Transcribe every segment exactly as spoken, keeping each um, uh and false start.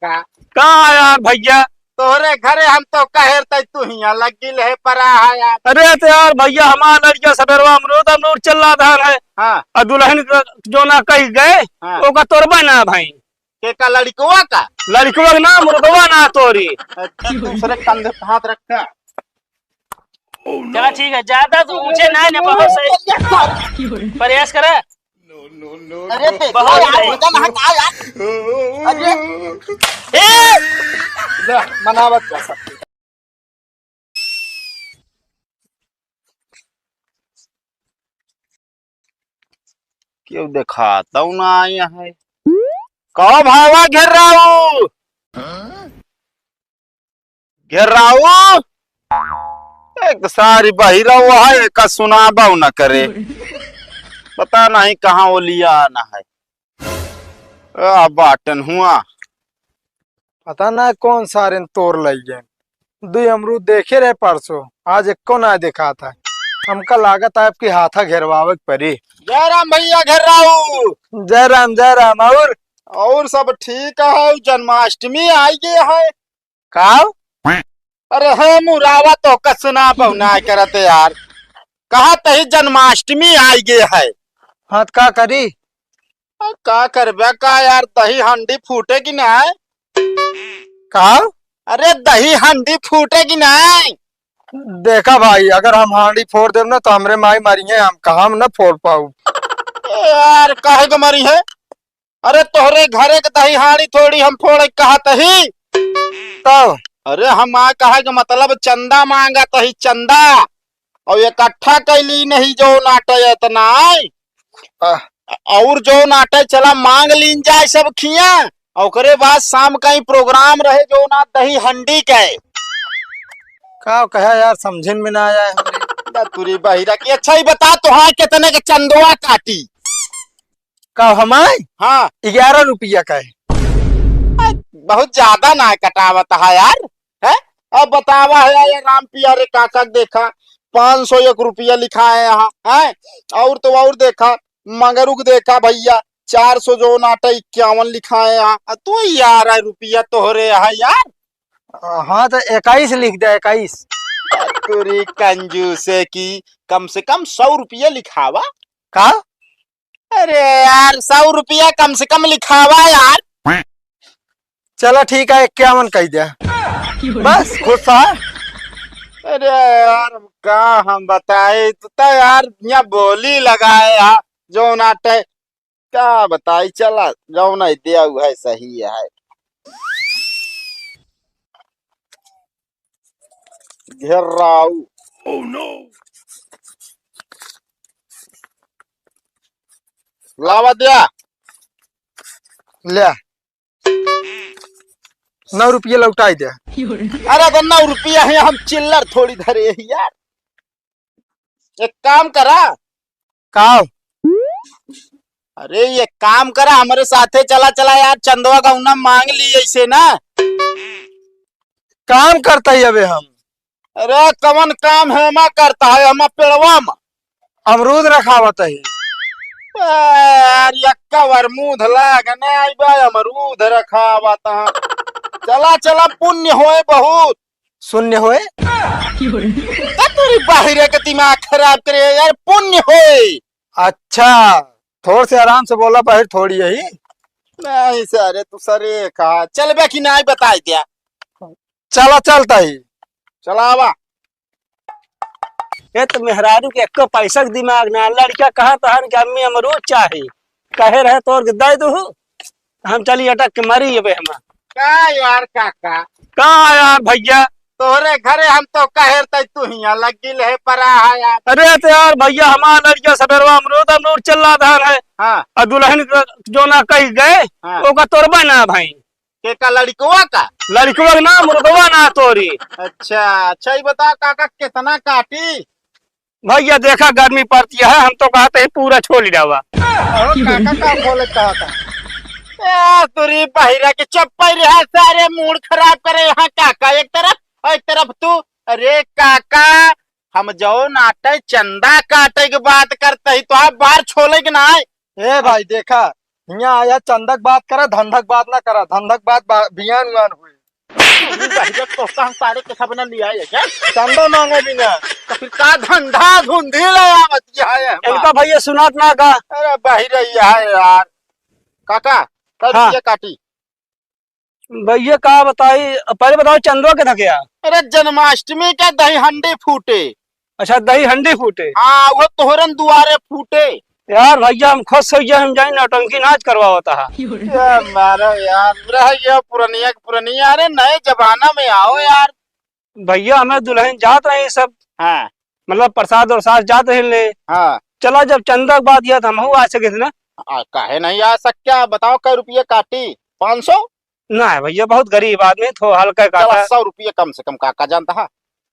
काका। का यार भैया? तोहरे घरे हम तो कहे तै तू हियाँ लग गिल है परा है यार। अरे तो यार भैया, हमार लड़िका सबेरवा अमरूद अमरूद चिल्ला धार है। हाँ। और दुल्हन क-, जो ना कही गए, हाँ। ओका तोरबा ना भाई। के का लड़िकवा का? लड़िकवा के ना, मुर्गवा ना तोरी। अच्छा, दूसरे कंधे पे हाथ रखा। चला ठीक है, ज्यादा तो ऊंचे ना, ना बहुत सही। प्रयास करे। अरे देखो बहुत यार, सही। भैया ना का यार। अरे। ए! ले, मनावत जा सकते। केहू देखातौ ना आया है। कहो भावा घेर्राऊ, घेर्राऊ, एक सारी बहिरौ है, एका सुनाबौ न करे। पता नहीं कहाँ ओलिया आना है। आ बाटन हुआ। पता ना कौन सारे तोर लइ गए। दुई अमरूद देखे रहे परसों, आज एको ना देखात है। हमका लागत है आपकी हाथा घेरवावे के परी। जय राम भैया घेर्राऊ। जय राम, जय राम। और? और सब ठीक है, जन्माष्टमी आई गए है। का? अरे हे मुरावा, तोहका सुनाबौ ना करत यार। कहा तही जन्माष्टमी आई गए है। हाँ, तो का करी? आ, का करबे का यार, दही हंडी फूटे कि नाहीं? का? अरे दही हंडी फूटे कि नाहीं? देखा भाई, अगर हम हांडी फोड़ देब ना तो हमरे माई मारिहैं, हम कहाँ हम ना फोड़ पाउब। ए यार, काहे के मारिहैं? अरे तोहरे घरे के दही हांडी थोड़ी हम फोड़े कहत ही। तब? अरे हम आ कहे के मतलब चंदा मांगत ही, चंदा। और इकट्ठा कैली नहीं जो नाटे इतना आए। आह। और जो नाटे चला मांग लीन जाए सब खिया, और ओकरे बाद शाम का ही प्रोग्राम रहे जो ना दही हंडी के। का कहे यार, समझे में ना आया है हमरे। ना तुरी बहिरा की। अच्छा ही बता तो, हाँ, कितने के चंदवा काटी? का हमारे? हाँ। ग्यारह रुपया का है। आ, बहुत ज्यादा ना कटावत है यार, है? अब बतावा है यार राम पिया रे काका के देखा, पाँच सौ एक रुपया लिखाए यहाँ, हैं? और तो और देखा, मंगरू के देखा भैया, चार सौ जो नाटा इक्यावन लिखाए यहाँ, आ तू ग्यारह रुपया तोहरे है यार। हाँ, तो इक्कीस लिख दे, इक्कीस। तुरी कंजूसे की, कम से कम सौ रुपया लिखावा। का? अरे यार, सौ रुपया कम से कम लिखावा यार। चला ठीक है, इक्यावन कह दिया। बस, खुश है? अरे यार, अब का हम बताए, तू तो यार यहाँ बोली लगाए हा, जो नाटे, का बताई, चला, जो नहीं दिया, वह सही है। घेराऊ। Oh no! लावा दिया। ले। नौ रुपया लौटाई दे। अरे तो नौ रुपया है, हम चिल्लर थोड़ी धरे है यार। एक काम करा। का? अरे एक काम करा, हमरे साथे चला, चला यार, चंदवा गौना मांग ली ऐसे ना। काम करता ही अबे हम। अरे कवन काम है मा करता है, हम पेड़वा मा अमरूद रखावत ही। ए यार, यक्का बार मुंह धला गने आई बा, अमरूद रखावत है। चला, चला, पुण्य होए बहुत। शून्य होए। का तेरी बाहिरे के दिमाग खराब करे यार, पुण्य होए। अच्छा, थोड़ से आराम से बोला, बाहिर थोड़ी यही। नहीं सारे, तू सरे कहा, चल बे कि नहीं बताई दिया। चला, चलता ही। चलावा। ए तो मेहरारू के एको पैसा के दिमाग ना, लड़का कहा तहन कि अम्मी अमरूद चाही, कहे रहे तोर के दे दू, हम चली अटक के मरी अबे हम। का यार काका? का यार भैया? तोहरे घरे हम तो कहे तै तू हियाँ लग गिल है परा है यार। अरे तो यार भैया, हमार लड़का सबेरवा अमरूद अमरूद चिल्ला धार है। हाँ। और दुल्हन क-, जो ना कही गए, हाँ। ओका तोरबा ना भाई। के का लड़कवा का? लड़कवा के ना, मुर्गवा ना तोरी। अच्छा, अच्छा, ये बता काका, कितना काटी? भैया देखा, गर्मी पड़ती है, हम तो कहते हैं पूरा छोड़ जावा। अहो, काका का बोले कहा था? ए, तुरी बहिरा के चप्पल रहा, सारे मूड खराब करे यहाँ काका एक तरफ और एक तरफ तू। अरे काका, हम जो नाटे चंदा काटे के बात करते ही तो आप बाहर छोले के ना आए। ए भाई देखा, हियाँ आया चंदक बात करा, धंधक बात ना करा, धंधक बात बा-, बियान उयान हुई। तू बहिरे तोहका हम सारे के सब न लिया है क्या? चंदा मांगे बिना। तो फिर का धंधा धुंधी ले आवत है हमार? इनका भैया सुनात ना का? अरे बहिरे यह है यार। काका, कब हाँ। ये काटी? भैया का बताई, पहले बताओ चंदवा के था क्या? अरे जन्माष्टमी के दही हंडी फूटे। अच्छा, दही हंडी फूटे। हाँ, वो तोहरन दुआरे फूटे। यार भैया, हम खुश हो गए, हम जाए नौटंकी नाच करवावता है। क्या मारो यार, रह गया पुरनिया के पुरनिया। अरे नए जमाना में आओ यार। भैया, हमें दुल्हन जात रही सब, हाँ। मतलब प्रसाद और साथ जात रही ले। हाँ। चला, जब चंदा के बात यह तो हमहू आ सके थे ना। आ, काहे नहीं आ सकता? बताओ, कै रुपये काटी? पाँच सौ? ना है भैया, बहुत गरीब आदमी, थो हल्का चला, काटा। सौ रुपये कम से कम काका जानता है।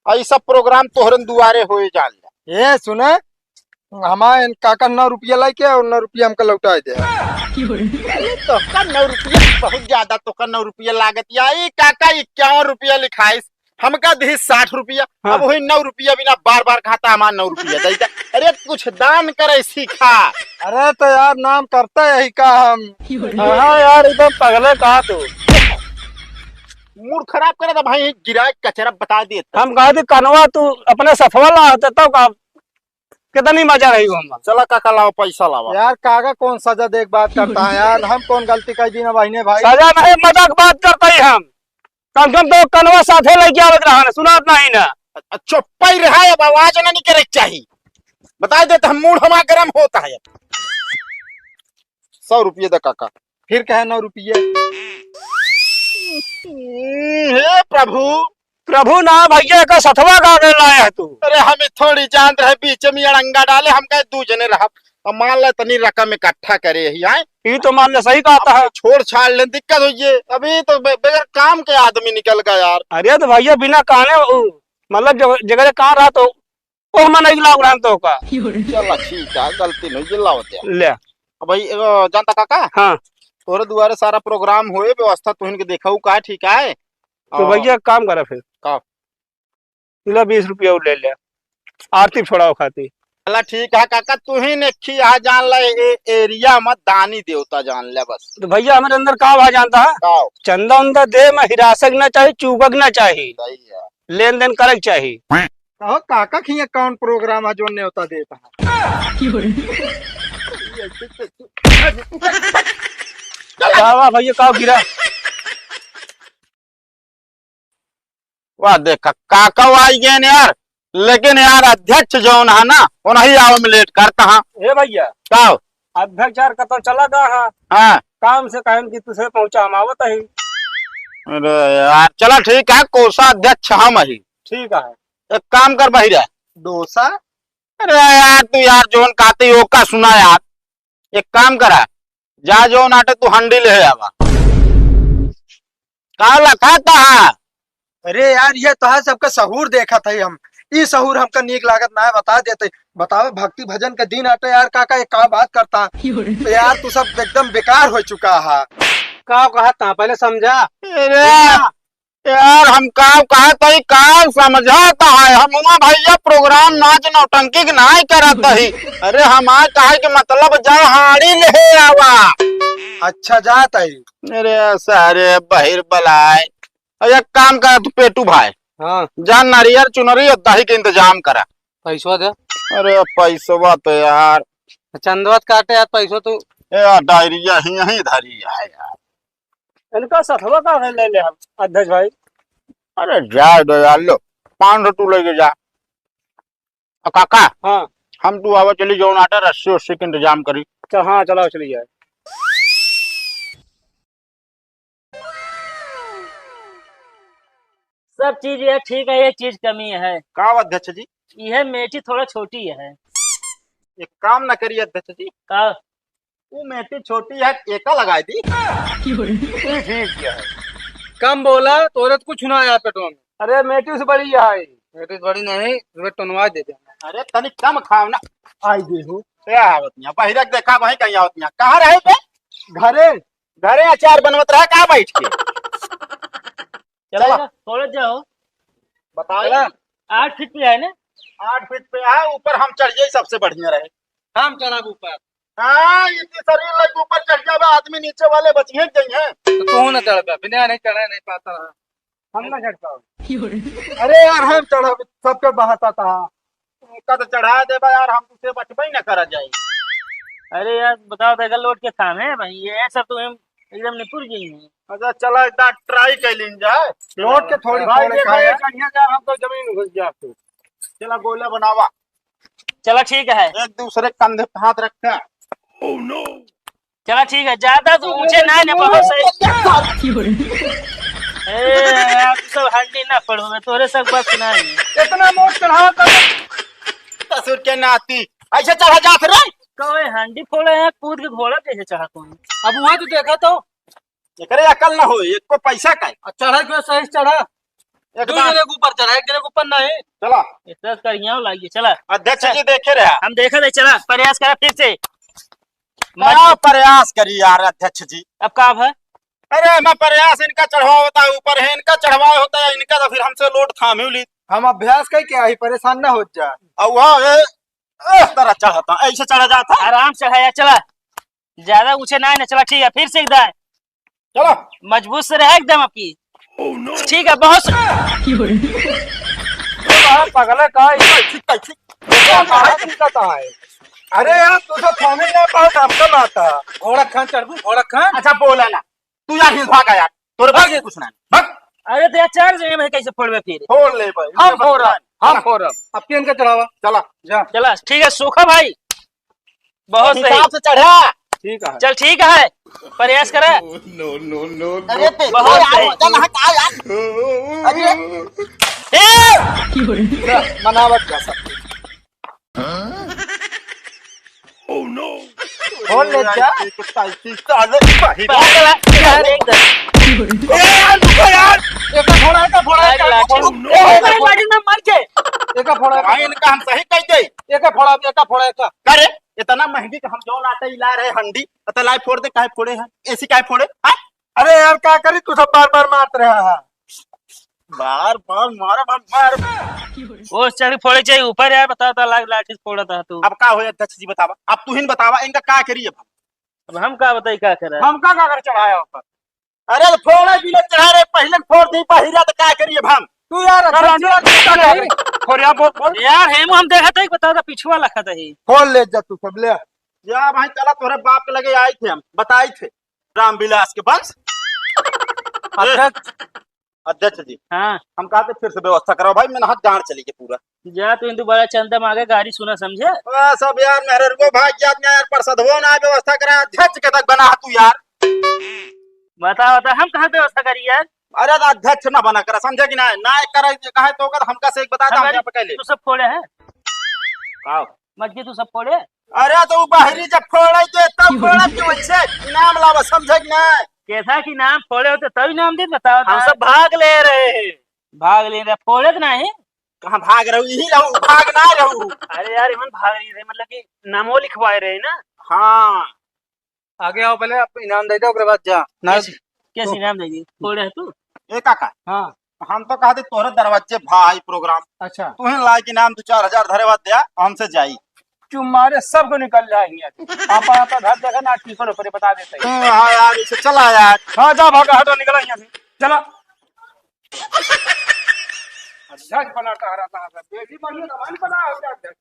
और ये सब प्रोग्राम तोहरन दुआरे होए जान ले। ए, सुने, हमारे काका नौ रुपया लेके और नौ रुपया हमका लौटा दे। अरे, तोहका नौ रुपया बहुत ज्यादा, तोहका नौ रुपया लागत या। ई काका इक्यावन रुपया लिखाइस, हमका दी साठ रुपया। हाँ। अब वही नौ रुपया बिना बार बार खाता हमार नौ रुपया दे दे। अरे, कुछ दान करे सीखा। अरे, तो यार, नाम करता यही का हम। हाँ यार, एकदम पगले का तू। मूड खराब करे तो भाई, गिरा कचरा बता देता। हम कहा थी, कनवा तू अपने सफवा ला होता, तब का कितनी मजा रही हो हमार। चला काका, लाओ पैसा लावा। यार काका, कौन सजा देख बात करता है यार, हम कौन गलती कर दी ना बहिने भाई। सजा नहीं, मजाक बात करता ही हम। कम से कम तो कनवा साथे लेके आवत रहा ना, सुनात नहीं ना। अच्छा, चुप्पा ही रहा, अब आवाज ना नहीं करे के चाहिए। बता दे तो हम, मूड हमारा गरम होता है। सौ रुपये दे काका। फिर कहे नौ रुपये। हम्म, हे प्रभु। प्रभु ना भैया, का सथवा का के लाया है तू? अरे, हम थोड़ी जान रहे, बीच में अड़ंगा डाले, हम कहे दू जने रहब। अब मान ले, तनी रकम इकट्ठा करे ही आए। ये तो मान ले, सही कहता है। छोड़ छाड़ ले, दिक्कत हो ये। अभी तो बे-, बगैर काम के आदमी निकल गया यार। अरे, तो भैया, बिना काने उ, मतलब, जग-, जगह काम रहा तो ओह मन एक लाख ग्राम तो का। चला ठीक है, गलती नहीं, ये लाओ दे। ले। अब भाई, एगो जानता काका? हाँ। तोरे दुआरे सारा प्रोग्राम होए, व्यवस्था तुहिन के देखऊ का, ठीक है? तो और भैया, एक काम करा फिर। का? ले, बीस रुपया और ले ले, आरती छोड़ाओ खाती। चला ठीक है काका, तुहिन एक ही यहाँ जान ले, ए, एरिया में दानी देवता जान ले बस। तो भैया, हमारे अंदर का भा जानता है? का? चंदा उंदा दे में हिरासक ना चाही, चूकक ना चाही। सही है। लेन देन करक चाही। कहो काका, खिया कौन प्रोग्राम है जो न्योता देता है? वाह, वाह, भैया, का गिरा? वाह, देखा, काका आई गए यार। लेकिन यार, अध्यक्ष जौन है ना, वो नहीं आवे में लेट करता है। ए भैया। का? अध्यक्ष यार, कतो चला गया है? हाँ। काम से कहन कि तुझसे पहुंचा, हम आवत ही। अरे यार, चला ठीक है, कोषाध्यक्ष हम ही। ठीक है। एक काम कर बहिरा। डोसा? अरे यार, तू यार जौन कहती ओका सुना यार। एक काम करा, जा जौन आटे तू हंडी ले आवा। का लखाता है? अरे यार, ये तो है, सबका सहूर देखत है हम। ई सहूर हमका नीक लागत ना है, बता देते। बतावे, भक्ति भजन का दिन आटे यार, काका, ये का बात करता? तो यार, तू सब एकदम बेकार हो चुका है। का कहता, पहले समझा। अरे यार, हम का कहत हई, का समझत है? हम हुआ भैया प्रोग्राम नाच नौटंकी के नाय करत हई। अरे हमार कहे के मतलब जा हाड़ी ले आवा। अच्छा जात है। अरे सारे बहिर बलाए। अब एक काम कर तू पेटू भाई। हाँ। जा नारियर चुनरी और दही के इंतजाम करा। पैसवा दे। अरे पैसवा तो यार। चंदवा काटे यार पैसवा तू। ए यार डायरिया ही यहीं धरी है यार। इनका सठवा का है ले ले हम, अध्यक्ष भाई। अरे जाए दो यार, लो, पाँच सौ तू लेके जा। और काका, हाँ। हम तू आवा चली जौन आटा रस्सी उस्सी के इंतजाम करी। चल, हाँ, चलाओ, चली जाए। सब चीज ये ठीक है, एक चीज कमी है। का अध्यक्ष जी? यह मेटी थोड़ा छोटी है। एक काम न करिए अध्यक्ष जी। का? वो मेटी छोटी है, एका लगाई दी। ठीक है। कम बोला, तोरे तो कुछ ना आया पेटवा में। अरे, मेटी से बड़ी है। मेटी से बड़ी नहीं, तुम्हें टोनवा दे दे। अरे, तनी कम खाओ ना। आई दे हो। क्या आवत नहीं? बहिरक देखा, वहीं कहीं आवत नहीं। कहाँ रहे बे? घरे। घरे अचार बनवत रहा, कहाँ बैठ के? चला, चला। थोड़ा जाओ। बताओ। चला। आठ फीट पे है ना? आठ फीट पे है, ऊपर हम चढ़ जाए, सबसे बढ़िया रहे। हम चढ़ब ऊपर। हाँ, इतनी शरीर लग ऊपर चढ़ जावे, आदमी नीचे वाले बचिए जाइए। तो तू ना चढ़ बे, बिना नहीं चढ़े नहीं पाता। हम ना चढ़ पाओ। अरे यार, हम चढ़ब, सबके बहाता था। का तो चढ़ा देबा यार, हम तुझसे बचबे ही ना करा जाए। अरे यार, बताओ तो, अगर लोट के थामे भाई, ये सब तो हम एकदम निपुर गई हैं। अच्छा, चला, एक बार try कर लीन जाए। लोट के थोड़ी भाई, थोड़ी देखो, खाया। ये कन्या जा, हम तो जमीन घुस जाते। चला, गोला बनावा। चला, ठीक है। एक दूसरे कंधे पे हाथ रखा। चला, ठीक है, ज्यादा तो ऊंचे ना, ना बहुत सही। ए, आप सब हंडी ना पड़ो, मैं तोरे सब बस ना है। इतना मोट चढ़ाव कर। ससुर के नाती, ऐसे चढ़ा जात रे। कोई हंडी फोड़े हैं, कूद के घोड़ा कैसे चढ़ा तू? अब वहाँ तो देखा तो। एकरे अकल ना हो, एक को पैसा का है। आ, चढ़ा के सही से चढ़ा। एक दू बार जने के ऊपर चढ़ा, एक जने के ऊपर नहीं। चला। इतना करिया लागिए, चला। अध्यक्ष जी देखे रहा। हम देखे थे, चला, प्रयास करा फिर से। का प्रयास करी यार अध्यक्ष जी? अब का है? अरे, मैं प्रयास इनका चढ़वा होता है, ऊपर है इनका चढ़वा होता है, इनका तो फिर हमसे लोट थाम ही ली। हम अभ्यास कई क्या ही, परेशान ना हो जा। और वह, ए, ए, तरह चढ़ता, ऐसे चढ़ा जाता है। आराम से चढ़ाया, चला। ज्यादा ऊंचे ना है ना, चला, ठीक है, फिर से एक दाएं। चलो। मजबूत से रहे एकदम आपकी। ठीक है, बहुत स- ये बाहर पगला का, ये कैसी, कैसी, ये क्या मारा तुमका कहाँ है? अरे यार, तू तो थामे ना पाओ, हमका लाता। घोड़ा खान चढ़बू, घोड़ा खान। अच्छा, बोला ना। तू यार, हिल भागा यार। तोरे भाग। भागे कुछ ना। भाग। अरे, तो यार, चार जने में कैसे फोड़बे फिर? फोड़ ले भाई। हम फोड़ब, हम फोड़ब। अब केन का चढ़ावा? चला। जा। चला, ठीक है, सूखा भाई। बहुत सही। हिसाब से चढ़ा। ठीक है। चल, ठीक है, प्रयास करा। No, no, no, no। अरे, ते बहुत यार, सही। वजन हटा यार। अरे। ए! जा, मनावत जा सब। खोल ले जा। ये तो साइकिल साले भाई। पागल है यार, एकदम। ए, यार, रुको यार। एक फोड़ा, एक फोड़ा, एक अरे, फोड़ा। लाठी। ए, एक फोड़ा। मार के। एक फोड़ा। भाई, इनका हम सही कह दे। एक फोड़ा, एक फोड़ा, एक। अरे, इतना महंगी के हम जौन आटा ही ला रहे हंडी, तो लाई फोड़ दे, काहे फोड़े हैं? एसी काहे फोड़े? हाँ? अरे यार, का करी, तू सब बार बार मारत रहा है। बार बार मारा, बार मार। वो चढ़ फोड़े चाहिए ऊपर यार, बता, बता, लाग लाठी से फोड़ा था तू। अब का होए अध्यक्ष जी, बतावा, अब तू ही न बतावा, इनका का करी अब? अब हम का बताई, का करा? हम का, का कर चढ़ाया ऊपर? अरे, तो फोड़े बिना चढ़ा रहे, पहले फोड़ दी पहिरा, तो का करी अब हम? तू यार, अरे, अध्यक्ष जी, नहीं। फोड़िया बोल, बोल। यार, हेमू, हम देखा था, एक बता दा, पिछुआ लखा था ही। फोड़ ले जा तू सब, ले। जा भाई, चला, तोहरे बाप के लगे आई थे हम, बताई थे, रामविलास के वंश। अध्यक्ष। अध्यक्ष जी। हाँ। हम कहा थे फिर से व्यवस्था कराओ भाई, मैंने हाथ गांड चली के पूरा। जा तू हिंदू बड़ा चंदा मांगे, गाड़ी सुना समझे। आ, सब यार, मेहररुओ भाग जात ना यार, परसदवो ना व्यवस्था करा, अध्यक्ष के तक बना तू यार। बता, बता, हम कहाँ व्यवस्था करी यार? अरे, तो अध्यक्ष ना बना करा, समझे कि ना? ना करा, कहे तो ओकर हमका से एक बता दे, हम हम यहाँ पे कैले। तू सब फोड़े है? का? मटकी तू सब फोड़े? अरे, तो उ बाहरी जब फोड़े के, तब फोड़े के वैसे इनाम लावा, समझे कि ना? कैसा कि नाम फोड़े होते तब इनाम दे, बताओ हम ना। सब भाग ले रहे हैं। भाग ले रहे, फोड़े तो नहीं। कहाँ भाग रहू? यही रहू, भाग ना रहू। अरे यार, इमन भाग नहीं रहे, मतलब कि नामो लिखवाए रहे ना। हाँ। आगे आओ, पहले आप इनाम दे दो, ओकरे बाद जा। ना कैसे, कैसे तो इनाम दे दी? फोड़े है तू? ए काका। हाँ। हम तो कहते तोहरे दरवाजे भाई प्रोग्राम। अच्छा। तू ही लाए कि नाम दो चार हजार धरे बात दे, हमसे जाई। चुप मारे सबको निकल जाए यहाँ से। आपा, आपा घर देखा ना, ट्यूशन ऊपर बता देते हैं। हम्म, हाँ यार, इसे चला यार। हाँ, जा भागा, हटो, निकला यहाँ से। चला। अध्यक्ष बना टहरा था, बेटी बनी तो मन बना हो गया अध्यक्ष।